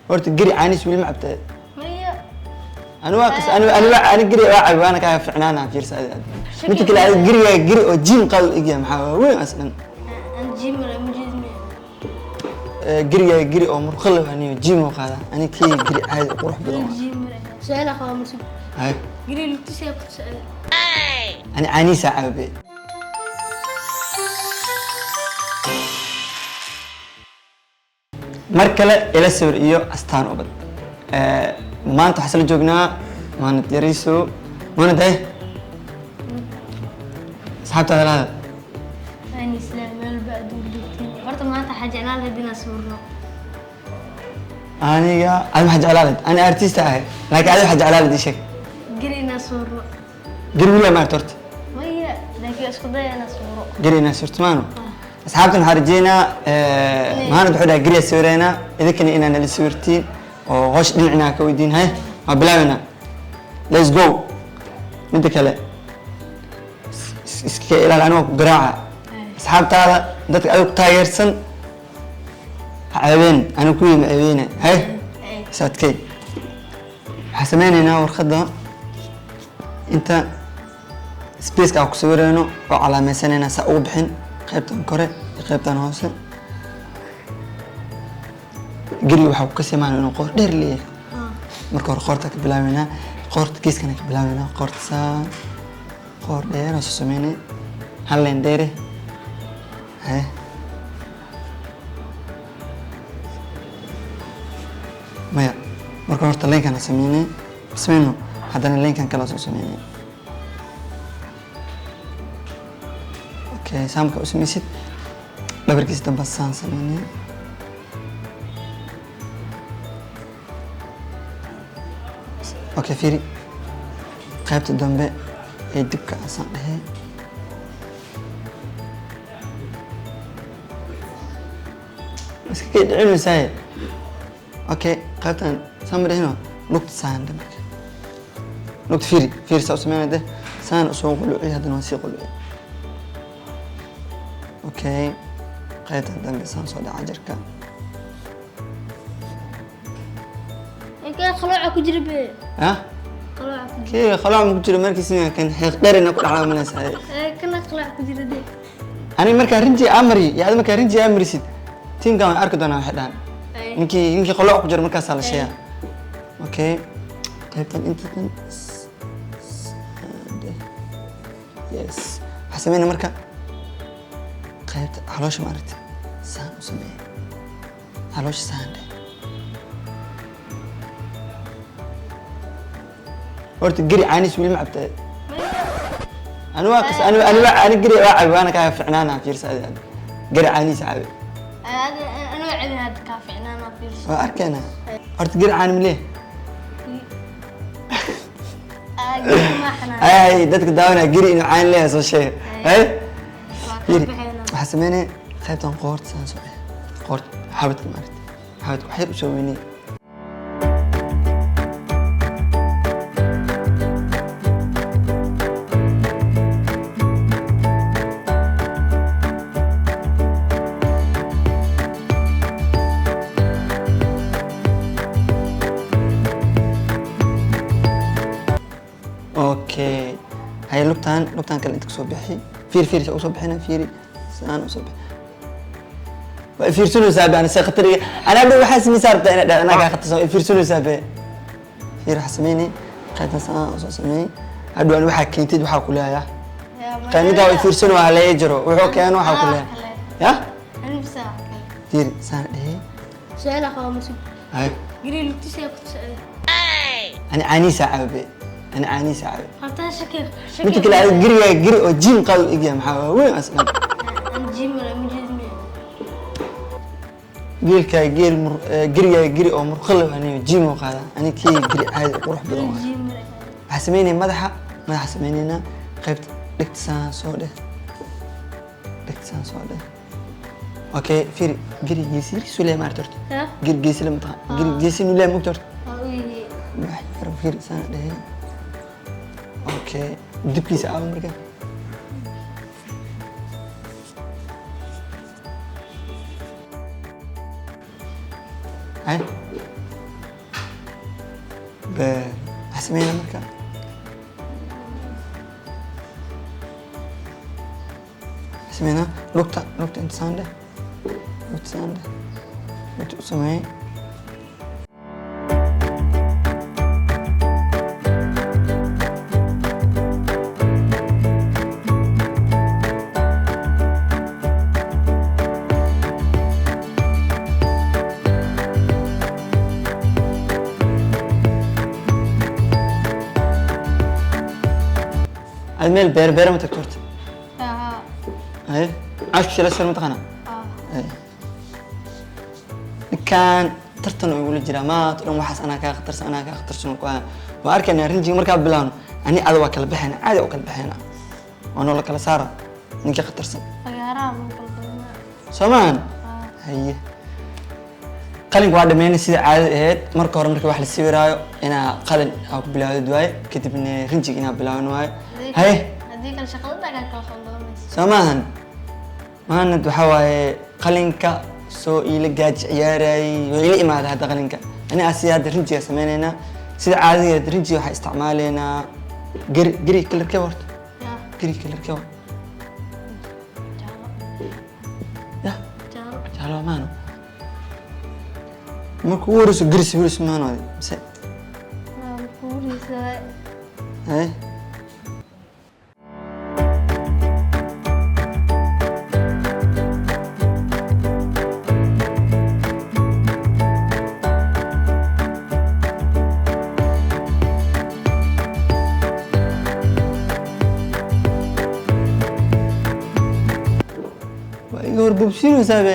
Horta geri caanis weli ma cabtay? Maya. Ani waa qas ani ani waa ani geri waa cabi, waana kaaga ficnaanaa. Fiirsa adi adi midka kale, adiga gerigaa geri oo jiim qaad u egyahay, maxaa waa weyn aslan. Aan gym la ma jeedin. Gerigaa geri oo murqo leh aniyo jiim oo qaada, ani kii geri caadi oo qurux badan waa. Gym la. Su'aal qaba masug. Hay. Geri lugtiisa ku su'aal. Ani caanihiisa cabe. Mar kale ila sawir iyo astaan ubad. Maanta waxaa isla joognaa Maanad Yariso. Maanad, hay, asxaabtaada la hadal. Aan islaam meel ba adduunka joogtiin. Horta maanta waxaa jeclaan lahayd inaan sawirno. Aniga adi maxaa jeclaa lahayd? Ani artista ahay, laakiin adi waxaa jeclaa lahayd ii sheeg. Geri inaan sawirno. Geri weligaa maarta horta? Maya, laakiin isku daya inaan sawiro. Geri inaa sawirto maano. Asxaabtan waxaa rajeynaa, maanad wuxuu dhahay geriyaa sawireynaa, idinkana inaa nala sawirtiin oo hoosh dhinacina ka weydiin. Hay, waa bilaabeynaa, let's go. Midda kale iska ilaali, aniga ku garaaca. Asxaabtaada, dadka adiga ku taageersan ha ceebeen, aniga kuwii ma ceebeyna. Hay, is adkay. Waxaa sameyneynaa warqadda inta spaceka aan ku sawireyno oo calaamaysanayna, saa ugu bixin qaybtan kore iyo qaybtan hoose. Geriga waxaa ku kasimaan inuu qoor dheer leeyahay. Marka hore qoorta ka bilaabeynaa, qoorta geeskana ka bilaabeynaa. Qoorta saa qoor dheer aan soo sameynay, hal leen dheere. Haye, maya, marka horta leenkan aan sameynay, sameyno, haddana leenkan kale soo sameynay. Okay, saa markaa u sameysid, dhabarkiisa dambe saan sameynay. Okay, fiiri qaybta dambe ee dibka asaan dhehe. Iska kay dhicinaysaye. Okay, qaybtan saan ma dhehino, lugta saan dhe. Marka lugta fiiri, fiiri saa u sameynay de, saan usoo quluciy, haddana waa sii quluciy. Okay, qaybtan dambe saan soo dhaca jirka. Ee qalooca ku jira be. Ah. Qalooca ku jira. Kii qalooc ma ku jiro markiisina, kan xiiq dheerina ku dhacda malaysaa. Ee kana qalooca ku jira de. Ani markaa rinji amari iyo adi markaa rinji amarisid, tiimkan waan arki doonaa waxay dhahan. Ay. Ninkii qalooc ku jiro markaasaa la sheegaa. Okay, qaybtan inta tan yes, waxaa sameynaa marka qaybta caloosha, ma aragti, saan u sameeya caloosha, saan dheh. Horta geri caanis weli ma cabtay? Maya. Ani waa qas ani ani waa ani geri waa cabi, waana kaaga ficnaanaa. Fiirsa adi adi geri caanihiisa cabi. Anoo cabin hadda kaa ficnaana, fiirso. Waa arkaynaa. Horta geri caani ma leeyahay? Geri ma xanaan. Ay, dadka daawanaya, geri inuu caani leeyahay soo sheega. Ay. Waa ka Fiiri. baxayna. Waxaa sameynaya qaybtan qoorta, saan soo dheh, qoorta xabadka, maaragta, xabadka wax yar usoo weynay. Okay, hay, lugtaan kale inta kasoo bixi. Fiiri, fiiri saa usoo bixina, fiiri saan usoo bixi. Waa ifiirsanaysaa be, ana see khatariga anaa dhow waxaa sameysaa rabtaa inaa dhah anaa kaa khatarsan. Waa ifiirsanaysaa be. Fiiri, waxaa sameynay qaybtan saan usoo sameeyey. Hadhow ani waxaa keentid waxaa ku leeyahay ninkaa waa ifiirsan, waa lee jiro wuxuu keeno waxaa ku leeyahay ya. Ani bisa wax kale. Fiiri saan dhehe. Su'aal qaba masug. Hay. Geri lugtiisa ku su'aal. Ani caanihiisa cabe be, ani caanihiisa cabe. Horta shaki. Midka kale adiga gerigaa geri oo jiim qaad u egyahay, maxaa waa weyn aslan. Aan gym la ma jeedin. Geelkaa geel mur gerigaa geri oo murqo leh aniyo jiim oo qaada, ani kii geri caadi oo qurux badan waa. Gym la. Waxaa sameynaya madaxa, madaxa sameyneynaa. Qaybta dhegta saan soo dheh, dhegta saan soo dheh. Okay, fiiri, geri geesi yarkiisu leeyahay, maarta horta. Ha? Geri geesi lama taqaan, geri geesi inuu leeyahay mugta horta. Waa u yihi. Wax yar fiiri, saan dhehe. Okay, dibkiisa aawo marka. Hay. Waxaa sameynaa marka waxaa sameynaa lugta, lugta inta saan dheh, lugta saan dheh, lugta u sameey. Aad meel beer beer ma tagto horta? Haa. Haye, cawska shila sar ma taqaanaa? Haa. Haye. Ninkaan tartan oo igula jiraa maanta dhan, waxaas anaa kaa khatarsan, anaa kaa khatarsan ku haya. Waa arkaynaa rinjiga markaa bilaawno, ani ada waa kala baxayna, caadi waa kala baxayna, waa noola kala saara ninkii khatarsan. Fagaaraha lagu kala badanaa. Soo maahan? Haa. Haye, qalinka waa dhameynay sida caadada ahayd. Marka hore marka wax la sawiraayo inaa qalin aa ku bilaawdid waaye, kadibna rinjiga inaa bilaawan waaye. Haye. Haddii kale shaqada kaa kala khaldamaysa. Soo maahan? Maanad waxaa waaye qalinka soo iila gaaji ciyaarayay, waa ila imaaday hadda qalinka. Ani asi hadda rinjiga sameynaynaa sida caadigeed. Rinjiga waxaa isticmaalaynaa geri, geri kalarkee horta? Yaa. Geri kalarkee wa? Jaalo. Ya? Jaalo. Jaalo maano. Marka ugu horeyso geri sawirayso maano adi mise? Maa kuuriisa. Haye. Waa iga hor bobsiinaysaa be.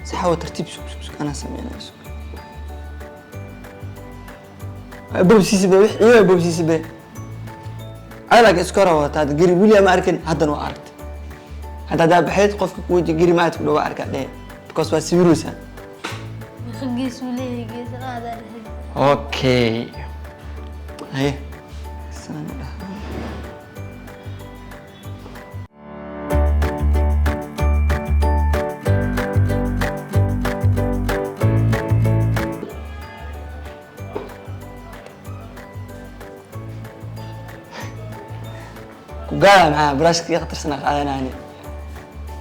Saxawa, tartiib, sug sug sug, anaa sameynaya, sug. Waa bobsiisi be, wix iyo bobsiisi be. Calaga iska hor wadataa geri weli ma arkin, haddana waa aragtay. Hadda haddaa baxayd qofka ku weji geri ma aad ku dhawa arkaa dhehe, because waa sawiraysaa. Meeqa gees uu leeyahay? Gees aadaa dhahay. Okay, haye, saan dhaha. Ku gaada maxaa brushka iga khatarsanaa qaadanayani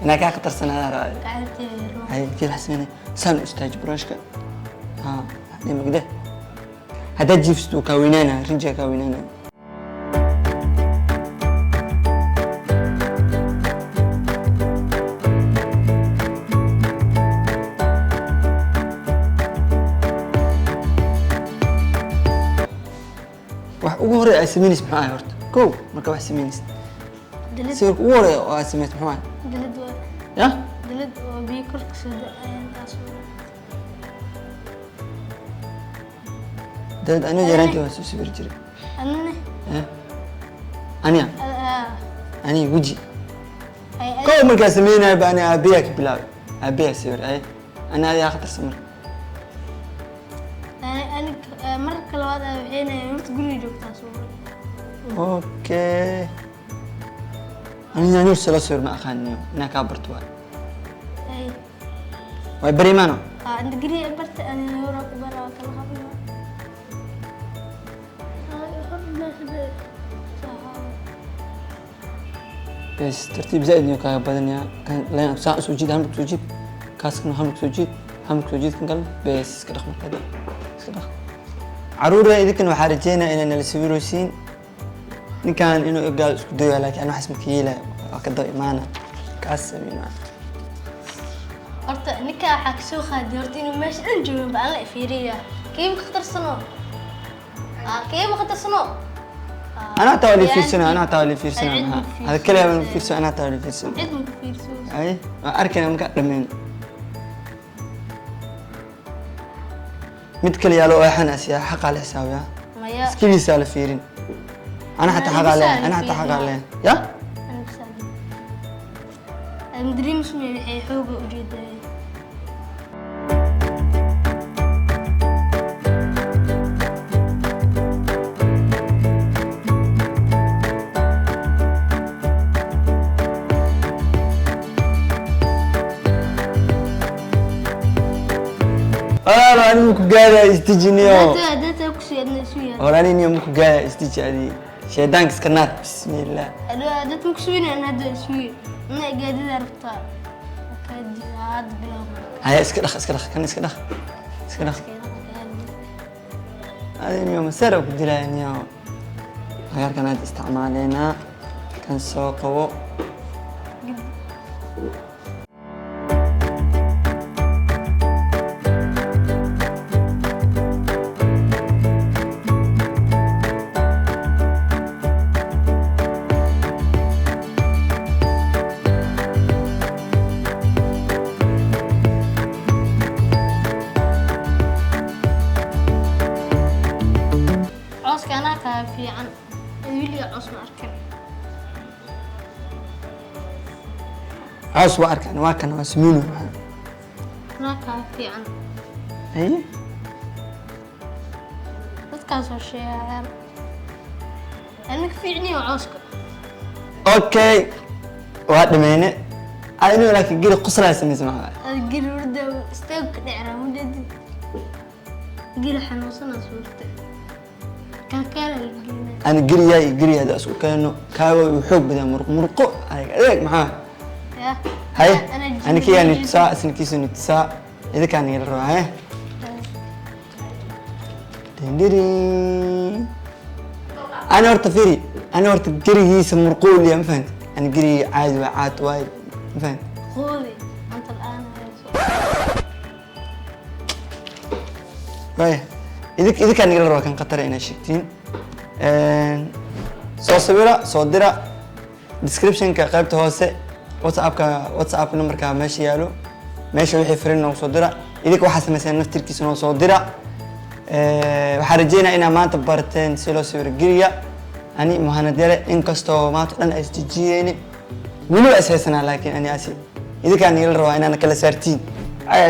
inaa kaa khatarsanaadaa rabaa. Gacanteeda roo. Haye, kii la sameynay saan u istaaji brushka. Ha dhimagde, haddaad jiifsid wuu kaa weynaanaya, rinjiga kaa weynaanaya. Wax ugu horreeya aad sameynaysid muxuu ahay horta? Kow marka wax sameynaysid. Dalad. Sawirka ugu horreeya oo aad sameysad muxuu ahay? Dalad waa. Ya? Dalad oo biyo korka soo da-ayaan taas waa. Dalad aniga yaraantii waa soo sawiri jiray. Anane. Eh? Aniga? Aa. Aniga weji. Ay ay. Kow markaa sameynayo ba ani aabayaa ka bilaabay, aabayaa sawir. Ay, ani adigaa khatarsan marka. Ani marka labaad aa waxaynaya horta guriga joogtaa suura. Okay, ani yaanyuur sala sawir ma aqaaniyo, inaa kaa barto waay. Ay. Waay bari maano. Aa, inta guriga barta ani hore ku bara, waa kala qabna. Ay, hor meesha. Bes, tartiib, zaaid niyo kaaga badanyaa kan leen. Saan usoo jiid, halmar kusoo jiid kaaskan, halmar kusoo jiid, halmar kusoo jiid kan kale. Bes, iska dhaq marka hadda. Iska dhaq. Caruura, idinkan waxaa rajeynaya inay nala sawiraysiin. Ninkan inuu ogaado isku dayo, laakiin ani waxaas maka yeelaya, waa ka daba imaana kaas sameynaa. Horta ninka waxaa kasoo qaaday horta inuu meesha dhan joogin ba aan la fiiriya. Kiiba khatarsano. Aa, kiiba khatarsano. Anaa taa waa la fiirsana, anaa taa waa la fiirsana. Hada kaliya baan fiirsana, anaa taa waa la fiirsana. Cid ma ku fiirso. Ay, waan arkayna markaa dhammeyn. Mid kale yaalo oo xanaasiya, xaqaa la xisaabiyaa. Maya. Iskigiisaa la fiirin. Ana xataa xaqaa leeyahay, ana xataa xaqaa leeyahay ya. Ana bisaadi. Aan dreams ma waxay xooga u jeedaa. Walaalo, anigu ku gaadaya, isdejiniyo. Data ku sii adna isu yaal. War, ani niyo maku gaadaya, isdeji adi, shaydaanka iska naar, bismillah. Dad ma ku suginay, ana hadda isu yaal, ana gaadida rabtaa. Kaadi hadda bilaw. Haya, iska dhaq, iska dhaq, kan iska dhaq, iska dhaq. Adi niyo maseera ku dilaya niyo. Cagaarkan aad isticmaaleynaa, kan soo qabo. Cooska anaa kaa fiican, weliga coos ma arkin. Caws waa arkaan, waa kan, waa samiino. Anaa kaa fiican. Haye. Dadkaasoo sheegayaan aniga fiicniyo cooska. Okay, waa dhameyne. Adi niyo laakiin geri qoslaya samaysa maxaa? Ada geri hurda istaag ka dhecraa mudadid, geri xanuunsanaa suurta kalkaala la gelinaa. Ani geriyaa iyo geriya hadda isku keeno, kaawa uu xoog badan, muruq muruqo adeeg maxaa? Ya. Haye. Ana. Ani kiyaa ni tusaa, isna kiisu ni tusaa, idinkaa nigala rabaa. Haye. Dindiri. Ani horta firi, ani horta gerigiisa murquuliya, ma fahanti? Ani gerigii caadi waa, caad waay, ma fahanti? Qoodi anta la-aan hayso. Waaya, idinkaa nigala rabaa kan khatara inaad sheegtiin. Soo sawira, soo dira descriptionka qaybta hoose, WhatsAppka, WhatsApp numberka meesha yaalo, meesha wixii firin noogu soo dira. Idinka waxaa samayseen naftirkiisa noo soo dira. Waxaan rajeynaya inaa maanta barteen si loo sawiro geriga. Ani Muhanad Yare, inkastoo maanta dhan ay isjijiyeyni, weliba is haysanaa, laakiin ani asi idinkaa nigala rabaa inaana kala saartiin.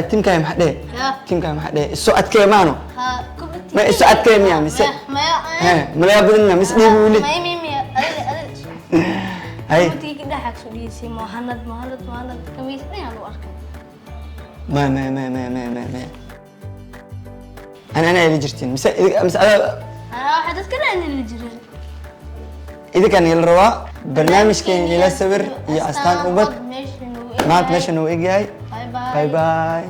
Tiimkaaga maxaa dhehe? Ya. Tiimkaaga maxaa dhehe? Isu adkee maano. Ha kubati. Ma isu adkee miya mise? Maya. He, malaga badinna mise dhiibi weli? Maya, maya, maya, adiga adiga. Hay. Kubatiga dhaxaa kusoo dhigeysay Muhanad, Muhanad, Muhanad kamiis dhan yaa lagu arkay. Ma ma ma ma ma ma ma ana ila jirtiin mise adaa? Anaa waxaa dadka dhan la jirin. Idinkaa nigala rabaa barnaamijkeen Ila Sawir iyo Astaan Ubad meesha nagu maanta meesha nagu egyahay. Bye bye. Bye bye.